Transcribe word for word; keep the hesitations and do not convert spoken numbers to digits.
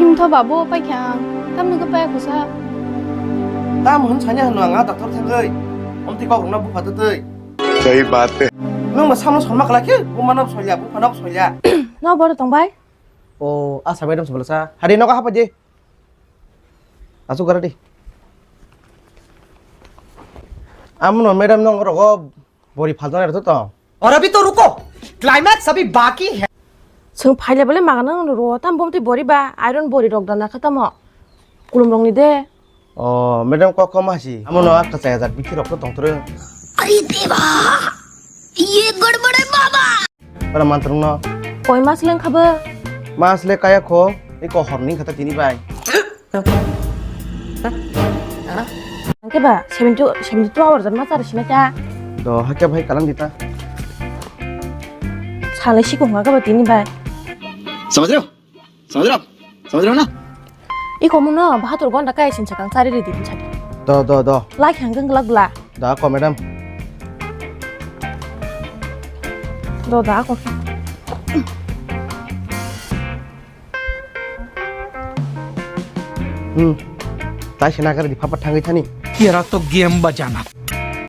Wngtho babu, paikha ang. Tamni khe paya kusa. Tam hwn sanya hwnno ang, a doctor thangwi. Omtwi kok rwna bupha twtwi. Sahi baat hai. Nwng bo samung salma khlai khe, buma no solya, bupha no solya. No boro tong bai? O, asa madam se bwlasa. Hari nogo hapa je. Asuk gara di. Amono madam nong rogo bori phalna rw to. और अभी तो रुको, क्लाइमैक्स अभी बाकी है। Chwng phaile bole magana ro tam bomtwi bori ba iron bori rok dana kha tamo. Kulum rok ni de. O, madam kok koma si. Amono akka chaya jak bithi rok to tongtro. अरे देवा, ये गड़बड़ है बाबा। Para mantrung no. Koi mas leng kha bo? Mas le kaya kho, iko horning khata tini bai. Hwnkhe ba seventy, seventy two hours ma chari sina kya? Do hakya bhai kalang dita. Sale sikung ga ba tini bai. समझ रहे हो? समझ रहे हो आप? समझ रहे हो ना? Iko muno bahatur gonda kai sin sakang chari ridi sadi. Do, do, do. Lai khang geng glak bla. Da ko madam. Do da ko. Hmm. Tai se nagar di papa thangwi thani. तेरा तो गेम बजाना।